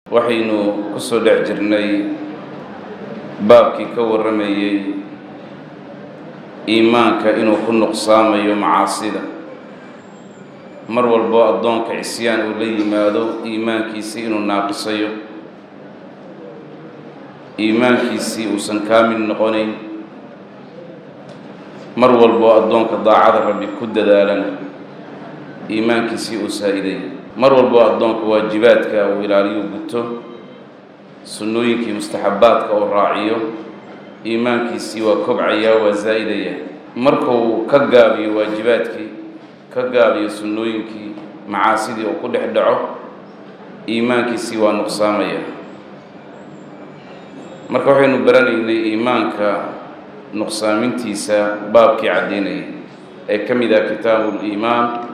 Waxaynu ku soo dhex jirnay baabkii ka warramayey iimaanka inuu ku nuqsaamayo macaasida. Mar walbo addoonka cisyaan uu la yimaado, iimaankiisii inuu naaqisayo, iimaankiisii uusan kaamil noqonayn. Mar walbo addoonka daacada Rabbi ku dadaalana, iimaankiisii uu saa-iday. Mar walbo addoonka waajibaadka uu ilaaliyo, guto sunnooyinkii mustaxabbaadka uu raaciyo, iimaankiisii waa kobcaya, waa zaa'idaya. Markuu ka gaabiyo waajibaadkii, ka gaabiyo sunnooyinkii, macaasidii uu ku dhex dhaco, iimaankiisii waa nuqsaamaya. Marka waxaynu baranaynay iimaanka nuqsaamintiisa baabkii caddaynayay ee ka mid ah Kitaabu Liimaan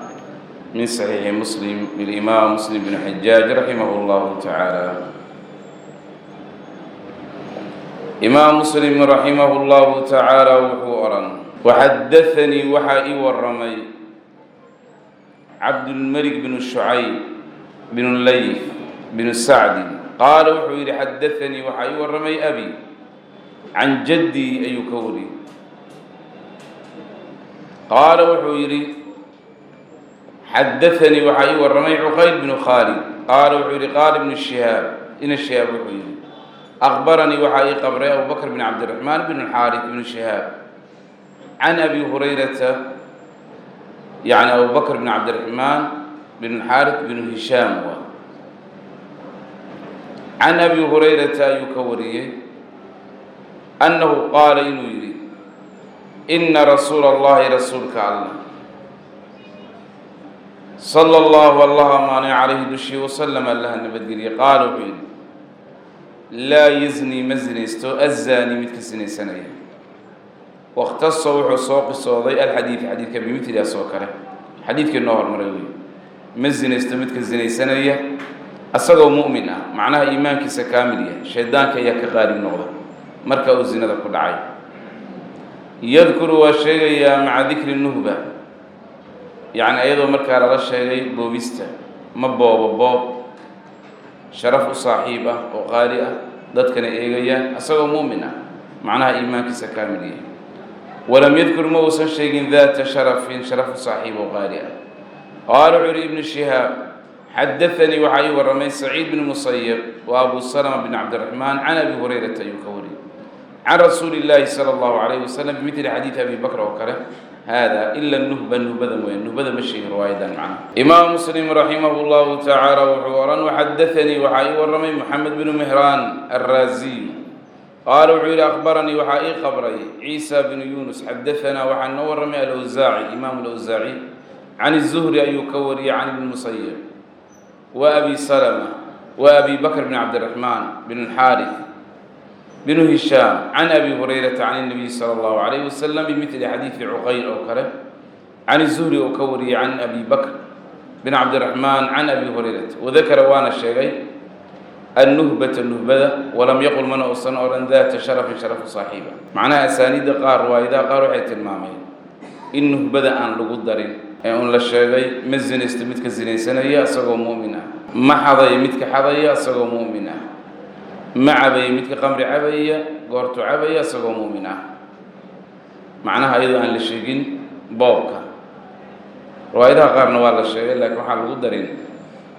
min Saxiixi Muslim lilimaam Muslim bn Xajaaj raximah اllahu tacaala. Imaam Muslim raximah اllahu tacaala wuxuu odhan: "Waxadaanii, waxaa ii warramay Cabdulmelik bnu Shucayb bnu Leyf bnu Sacdin. Qaala, wuxuu yidhi: xadaanii, waxaa ii warramay abi can jaddii ayuu ka wariyey. Qaala, wuxuu yidhi: xadaanii, waxaa ii warramay Cuqayl bnu Khaalid. Qaala, wuxuu yidhi: qaala ibnu Shihaab, ina Shihaab wuxuu yidhi: akbaranii, waxaa ii qabray Abubakr bn Cabdiraxmaan bn Xaarif bnu Shihaab can Abi Hurayrata." Yacni Abubakr bn Cabdiraxmaan bn Xaarif bnu Hishaam waa. Can Abi Hurayrata ayuu ka wariyey annahu qaala, inuu yidhi: ina rasuula Allahi, rasuulka Allah, sala Allahu, Allah amaanay, calayhi, dushii, wasalam, Allaha nabadgeliyey, qaala, wuxuu yidhi: laa yazni, ma zinaysto, azaani, midka sinaysanaya. Wakhtasa, wuxuu soo qisooday, alxadiid, xadiidka, bimiligaas oo kale xadiidkii noo hormaray wey. Ma zinaysto midka zinaysanaya asagoo mu'min ah, macnaha iimaankiisa kaamil yahay, shaydaanka ayaa ka qaalib noqda marka uu zinada ku dhacay. Yadkuru, waa sheegayaa, maca dikri nuhba, yacni ayadoo markaa lala sheegay boobista. Ma boobo boob sharaf u saaxiib ah oo qaali ah, dadkana eegayaan, asagoo mu'min ah, macnaha iimaankiisa kaamil yahay. Walam yadkur, ma uusan sheegin, daata sharafin, sharaf u saaxiib oo qaali ah. Qaala, wuxuu yihi ibnu Shihaab: xadaanii, waxaa ii warramay Saciid bn Musayib wa Abu Salama bn Cabdiraxmaan. Can Abi Hurayrata ayuu ka wariyey, can rasuuli illaahi sala Allahu calayh wasalam, bimidli xadiidi Abi Bakr oo kale hada, ila nuhba, nuhbada mooya, nuhbada ma sheegin riwaayadan. Macnaha Imaam Muslim raximah Llahu tacaala wuxuu odhan: waxadaanii, waxaa ii warramay Moxamed bnu Mihraan alraaziy. Qaala, wuxuu yidhi: akhbaranii, waxaa ii qabray Ciisa bnu Yunus. Xadaanaa, waxaa noo warramay Alawsaaci, imaam Alawsaaci, can Zuhri ayuu ka wariyey, can Ibni Musayib wa Abi Salama wa Abi Bakr bn Cabdiraxmaan bn Xaarif bnu Hishaam, can Abi Hurayrata can الnabiy sala Allahu calayh wasalam, bimidli xadiidi Cuqayl oo kale, can Zuhri oo ka wariyey, can Abi Bakr bn Cabdiraxmaan, can Abi Hurayrata. Wadakara, waana sheegay, annuhbata, nuhbada. Walam yaqul, mana uusan odhan, daata sharafin, sharafu saaxiiba. Macnaha asaaniidda qaar, riwaayadaha qaar waxay tilmaameen in nuhbada aan lagu darin ee un la sheegay ma zinaysto midka zinaysanaya isagoo mu'min ah, ma xadaya midka xadaya isagoo mu'min ah, ma cabaya midka qamri cabaya goortu cabaya isagoo mu'min ah, macnaha iyadoo aan la sheegin boobka. Riwaayadaha qaarna waa la sheegay, laakiin waxaan lagu darin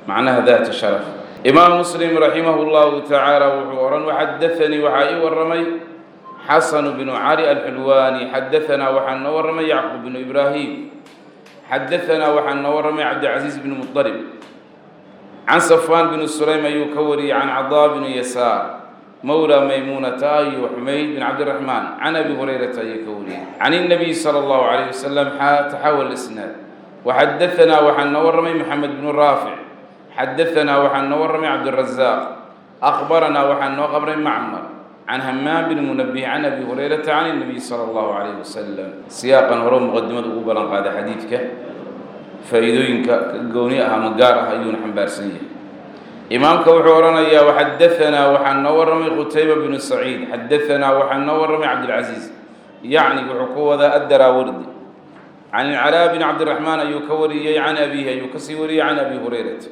macnaha daata sharaf. Imaam Muslim raximah Llahu tacaala wuxuu odhan: waxadaanii, waxaa ii warramay Xasanu bnu Cali Alxulwaani. Xadaanaa, waxaa noo warramay Yacquub bnu Ibraahim. Xadaanaa, waxaa noo warramay Cabdilcasiis bnu Muطalib. Can Safwaan bnu Sulaym ayuu ka wariyey, can Cadaa bnu Yasaar mawla Maymuunata iyo Xumayd bin Cabdiraxmaan, can Abi Hurayrata ayuu ka wariyey, can الnabiy sala Allahu calayh wasalam. Taxawal isnaad. Waxadaanaa, waxaa noo warramay Moxamed bnu Raafic. Xadaanaa, waxaa noo warramay Cabdirazaaq. Akhbaranaa, waxaa noo qabray Macmar, can Hamaam bn Munabih, can Abi Hurayrata can الnabiy sala Allahu calayh wasalam. Siyaaqan hore muqadimada ugu ballan qaaday xadiidka faa'iidooyinka gooni ah ama gaar ah ayuuna xambaarsan yahay. Imaamka wuxuu odhanayaa: waxadaanaa, waxaa noo warramay Qutayba bnu Saciid. Xadaanaa, waxaa noo warramay Cabdilcasiis, yacni wuxuu ku wadaa Addaraawardi. Can Ilcalaa bn Cabdiraxmaan ayuu ka wariyey, can abiihi ayuu kasii wariyey, can Abi Hurayrata.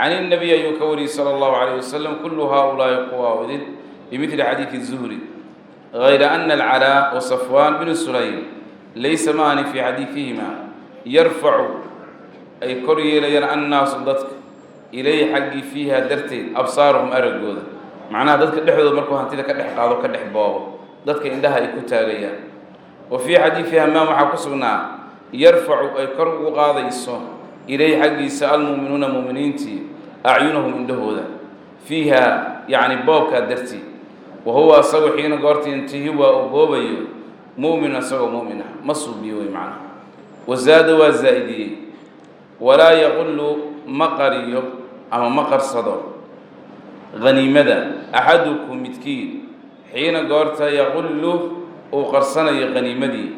Can الnabiy ayuu ka wariyey salى اllahu alayh wasalam. Kulu haaulaa'i kuwaa idin bimidli xadiidi zuhri, gayra ana alcalaa wa Safwaan bnu Sulaym laysa maani fii xadiidihima yarfacu, ay kor yeelayaan, annaasu dadka, ilayhi xaggii, fiiha darteed, absaaruhum araggooda. Macnaha, dadka dhexdooda markuu hantida ka dhex qaado, ka dhex boobo, dadka indhaha ay ku taagayaan. Wa fii xadiidi Hamaam waxaa ku sugnaa yarfacu, ay kor ugu qaadayso, ilayhi xaggiisa, almu'minuuna mu'miniintii, acyunahum indhahooda, fiiha, yacni boobkaa dartii. Wa huwa asagu xiina goorta intihi waa uu boobayo mu'min, asagoo mu'min ah ma suubiyo wey macnaha. Wazaada, waa zaa'idiyey: walaa yaqullu, ma qariyo ama ma qarsado haniimada, axadukum midkiin, xiina goorta yaqullu, uu qarsanayo haniimadii,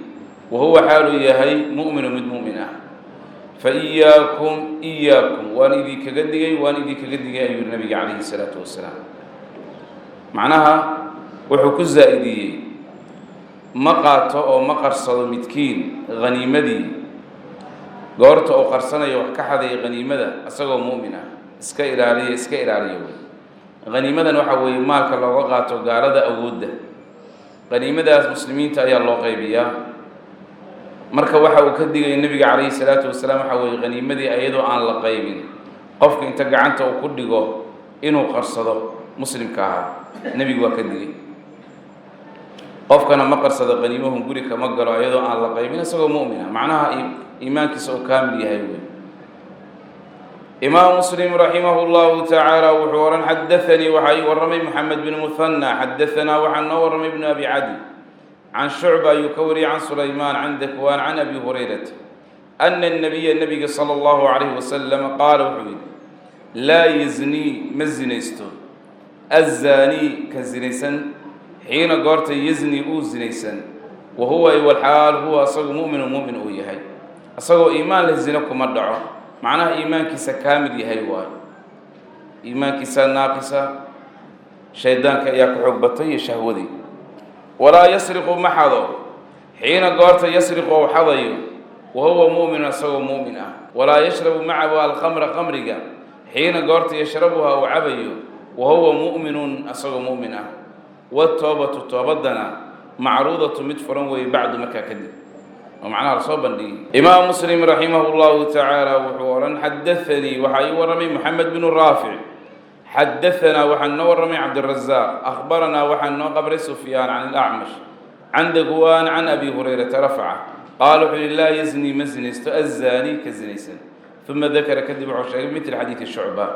wa huwa xaaluu yahay mu'minu, mid mu'min ah. Fa iyaakum, iyaakum, waan idinkaga digay, waan idinkaga digay, ayuu nabiga calayhi salaatu wasalaam. Macnaha wuxuu ku zaa'idiyey: ma qaato oo ma qarsado midkiin haniimadii goorta uu qarsanayo, wax ka xadaya haniimada, isagoo mu'min ah. Iska ilaaliya, iska ilaaliya wey. Haniimadan waxaa weeye maalka looga qaato gaalada awoodda. Haniimadaas muslimiinta ayaa loo qaybiyaa. Marka waxa uu ka digaya nebiga calayhi salaatu wasalaam waxaa weeye haniimadii iyadoo aan la qaybin, qofka inta gacanta uu ku dhigo inuu qarsado muslimka ahaa. Nebigu waa ka digay. Qofkana ma qarsado haniimahun, guri kama galo iyadoo aan la qaybin, isagoo mu'mina, macnaha iimaankiisa uu kaamil yahay wey. Imaam Muslim raximah اllahu tacaala wuxuu ohan: xadaanii, waxaa ii warramay Moxamed bin Muhanى. Xadaanaa, waxaa noo warramay Ibnu Abi Cadi. Can Shucba ayuu ka wariyey, can Sulaymaan, can Dakwaan, can Abi Hurayrata, ana الnabiya, nabiga, salى اllahu alayhi wasalam, qaala, wuxuu yidhi: laa yaznii, ma zinaysto, azaanii, ka zinaysan, xiina goorta yazni, uu zinaysan, wa huwa walxaal huwa asagu mu'minu, mu'min uu yahay. Isagoo iimaan leh zino kuma dhaco, macnaha iimaankiisa kaamil yahay waayo. Iimaankiisa naaqisa, shaydaanka ayaa ku xoog batay iyo shahwadii. Walaa yasriqu, ma xado, xiina goorta yasriqu, ou xadayo, wa huwa mu'minu, isagoo mu'min ah. Walaa yashrabu, ma cabo, alkhamra, khamriga, xiina goorta yashrabuha, uu cabayo, wa huwa mu'minun, isagoo mu'min ah. Watoobatu, toobadana, macruudatu, mid furan weeye, bacdu, markaa kadib, oo macnaha lasoo bandhigay. Imaam Muslim raximah llahu tacaala wuxuu odhan: xadaanii, waxaa ii warramay Moxamed bnu Raafic. Xadaanaa, waxaa noo warramay Cabdirazaaq. Akhbaranaa, waxaa noo qabray Sufyaan, can ilacmash, can Dakwaan, can Abi Hurayrata rafca, qaala, wuxuu yihi: laa yazni, ma zinaysto, azaani, ka zinaysan. Uma dakara, kadib wuxuu sheegay, mitl xadiidi Shucba.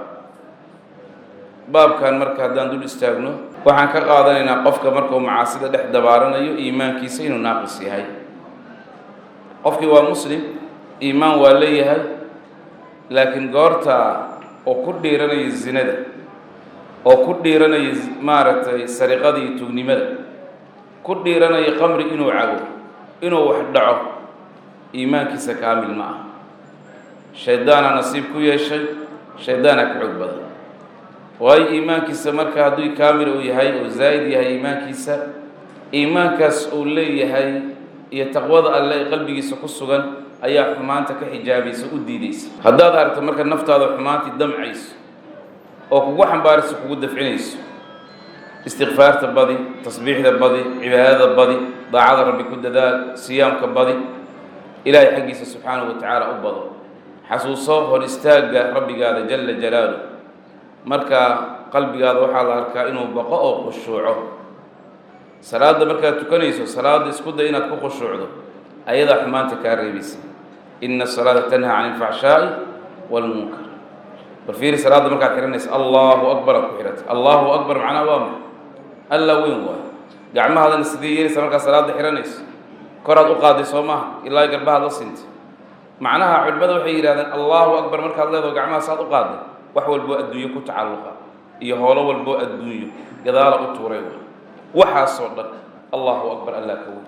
Baabkan marka haddaan dul istaagno, waxaan ka qaadanaynaa qofka markuu macaasida dhex dabaaranayo iimaankiisa inuu naaqis yahay. Qofkii waa muslim, iimaan waa leeyahay, laakiin goorta oo ku dhiiranayo zinada, oo ku dhiiranayo maaragtay sariqada iyo tuugnimada, ku dhiiranayo qamri inuu cabo, inuu wax dhaco, iimaankiisa kaamil ma ah. Shaydaana nasiib ku yeeshay, shaydaana ka xoog badan. Waayo, iimaankiisa marka hadduu kaamil uu yahay oo zaa'id yahay iimaankiisa, iimaankaas uu leeyahay iyo taqwada alle ee qalbigiisa ku sugan ayaa xumaanta ka xijaabaysa, u diidaysa. Haddaad aragto marka naftaada xumaantii damcayso oo kugu xambaarayso, kugu dafcinayso, istikfaarta badi, tasbiixda badi, cibaadada badi, daacada Rabbi ku dadaal, siyaamka badi, Ilaahay xaggiisa subxaanahu wa tacaala u bado, xasuuso hor istaagga Rabbigaada jala jalaalu. Marka qalbigaada waxaa la arkaa inuu baqo oo khushuuco. Salaadda markaad tukanayso, salaadda isku day inaad ku khushuucdo, ayadaa xumaanta kaa reebaysa. Ina asalaata tanhaa can ilfaxshaa'i waalmunkar. Bal fiiri, salaadda markaad xihanaysa, Allahu akbar aad ku xihata. Allahu akbar macnaha waa maxay? Alla weyn waayo. Gacmahaadana sidee yeelaysa markaad salaadda xihanayso? Koraad u qaaday, soo maaha? Ilaa garbahaad la sintay. Macnaha culimmada waxay yidhahdeen: Allahu akbar markaad leedaho, gacmaha saad u qaaday, wax walboo adduunyo ku tacalluqa iyo howlo walboo adduunyo gadaala u tuuray waay. Waxaasoo dhan Allahu akbar, Allah ka weyn,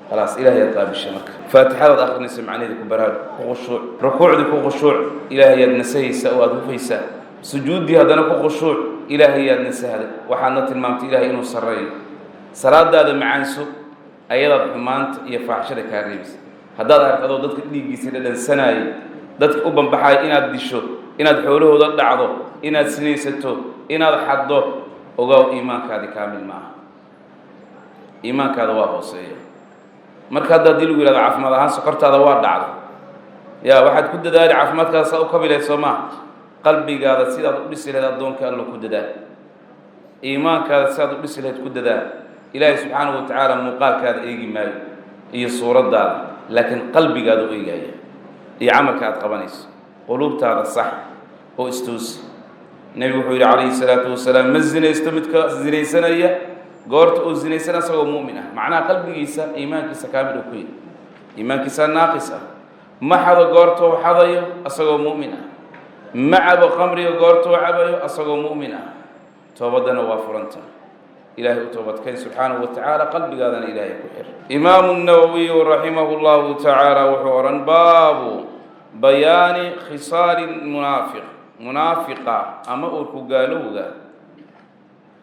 khalaas, Ilahay aad qaabishay. Marka faatixadaad akrinaysa, macnaheeda ku baraarug, ku khushuuc. Rukuucdii ku khushuuc, Ilaahay aad nasahaysaa oo aada hufaysaa. Sujuuddii haddana ku khushuuc, Ilaahay aad nasahday, waxaadna tilmaamtay Ilahay inuu sarreeyo. Salaadaada macaanso, ayadaad xumaanta iyo faaxishada kaa reebaysa. Haddaad aragto adoo dadka dhiiggiisa dhadhansanaayay, dadka u bambaxaya inaad disho. Inaad xoolahooda dhacdo, inaad sinaysato, inaad xaddo, ogaaw iimaankaadi kaamil ma aha, iimaankaada waa hooseeya. Marka hadda haddii lagu yihahdo caafimaad ahaan sokortaada waa dhacday, ya waxaad ku dadaali caafimaadkaada saa u kabi lahayd, soo maa? Qalbigaada sidaad u dhisi lahayd, addoonka Allo, ku dadaal. Iimaankaada sidaad u dhisi lahayd ku dadaal. Ilaahay subxaanahu wa tacaala muuqaalkaada eegi maayo iyo suuraddaada, laakiin qalbigaada u eegaya iyo camalka aad qabanayso. Quluubtaada sax oo istoosi. Nebigu wuxuu yidhi calayhi salaatu wasalaam: ma zinaysto midka zinaysanaya goorta uu zinaysana isagoo mu'min ah, macnaha qalbigiisa iimaankiisa kaamil uu ku yahy, iimaankiisa naaqis ah. Ma xado goorta uu xadayo isagoo mu'min ah. Ma cabo qamriga goorta uu cabayo isagoo mu'min ah. Toobaddana waa furanta. Ilahay u toobadkeen subxaanahu wa tacaala, qalbigaadana Ilaahay ku xir. Imaamu Nawowiyu raximahu llahu tacaala wuxuu odhan: baabu bayaani khisaali munaafiq. Munaafiqa ama uurku gaalowga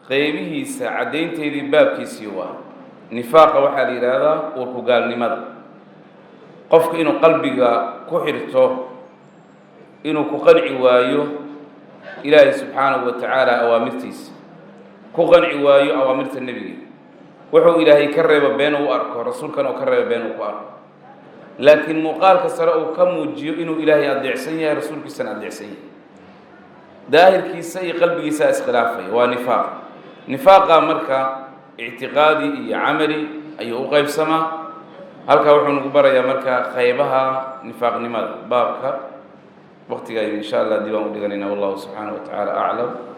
qeybihiisa caddaynteedii baabkiisii waa. Nifaaqa waxaa la yidhaahdaa uurku gaalnimada, qofka inuu qalbiga ku xirto, inuu ku qanci waayo Ilaahay subxaanahu wa tacaala awaamirtiisa, ku qanci waayo awaamirta Nebiga, wuxuu Ilaahay ka reebo been uu arko, Rasuulkana uu ka reebo been uu ku arko, laakiin muuqaalka sare uu ka muujiyo inuu Ilaahay adeecsan yahay, Rasuulkiisana adeecsan yahay. Daahirkiisa iyo qalbigiisa iskhilaafaya, waa nifaaq. Nifaaqa marka ictiqaadi iyo camali ayuu u qaybsamaa. Halkaa wuxuu nagu barayaa marka qaybaha nifaaqnimada. Baabka waqtiga aynu insha Allah dib aan u dhiganayna. Wallahu subxaanahu wa tacaala aclam.